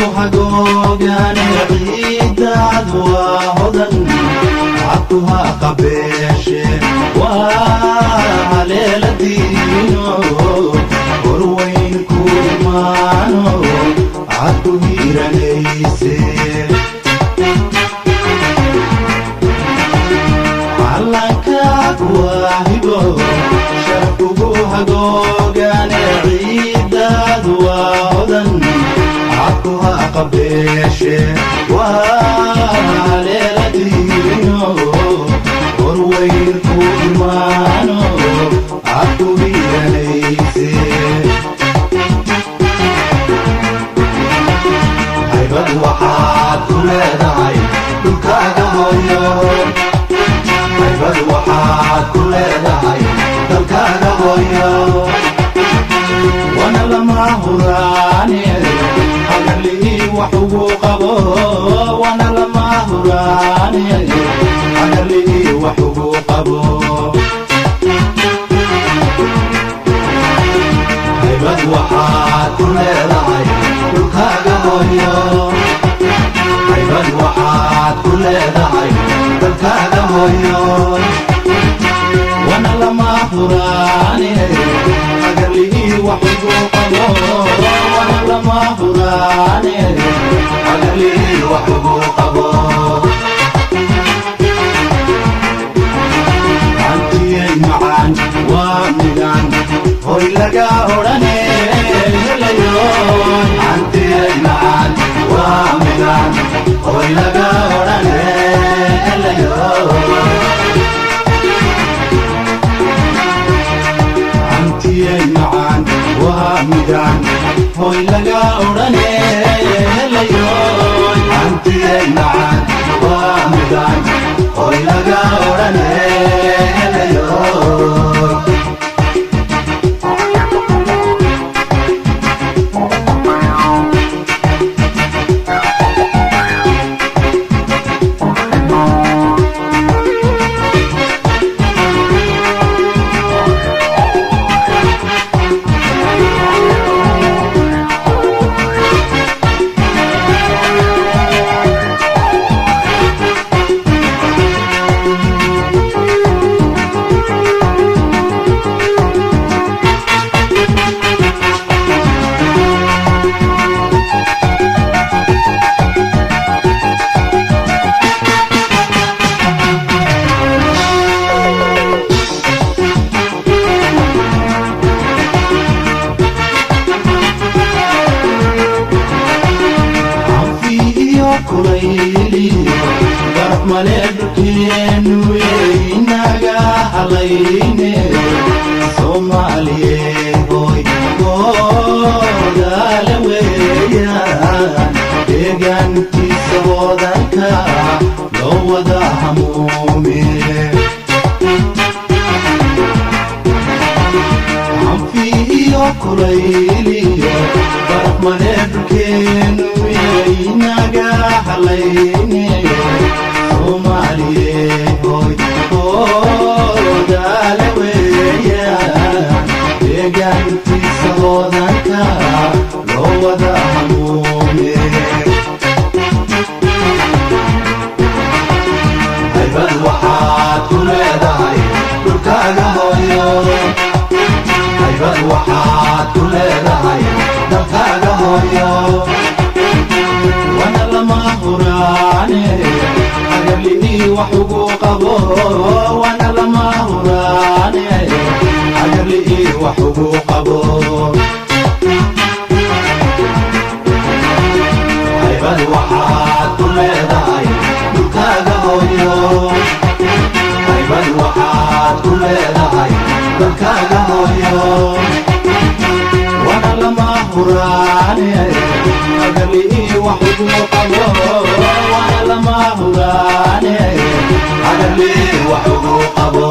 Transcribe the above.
Hagoogane ciidaad waa hodan, cadkuha qabeeshe waa haleeladiino, horweyn ku imaano cadku hiiranayse. Calankaag waa hibo, sharkugu hagoogane ciidaad waa hodan, cadkuha qabeeshe waa haleeladiino, horweyn ku imaano cadku hiiranayse. Haybad waxaad ku leedahay dhulkaaga hooyo, haybad waxaad ku leedahay dalkaaga hooyo, wana lama huraane hagarlii wax ugu qabo, wana lama huraane hagarlii wax ugu qabo. Haybad waxaad ku leedahay dhulkaaga hooyo, haybad waxaad ku leedahay dalkaaga hooyo, wana lama huraane hagarlii wax ugu qabo, wana lama huraane hagarlii wax ugu qabo. Hantiyey macaan waa midaan hoy laga odhane helayo, hantiyey macaan waa midaan hoy laga odhane helayo, hantiyey macaan waa midaan hoy laga odhane helayo, hantiyey macaan waa midaan hoy laga odhane helayo. Anfi iyo kulayliyo baraf male dhulkeenu inaga halayne, Soomaaliye hoy goodaale weeyaan, deegaankiisa hodanka loo wada hamuume. Anfi iyo kulayliyo baraf male dhulkeenu inaga halayne, Soomaaliye hoy goodaale weeyaan, deegaankiisa hodanka loo wada hamuume. Haybad waxaad ku leedahay dhulkaaga hooyo, haybad waxaad ku leedahay dalkaaga hooyo, wana lama huraane hagarlii wax ugu qabo, wana lama huraane hagarlii wax ugu qabo. Haybad waxaad ku leedahay dhulkaaga hooyo, haybad waxaad ku leedahay dalkaaga hooyo, wana lama huraane hagarlii wax ugu qabo, wana lama huraane hagarlii wax ugu qabo.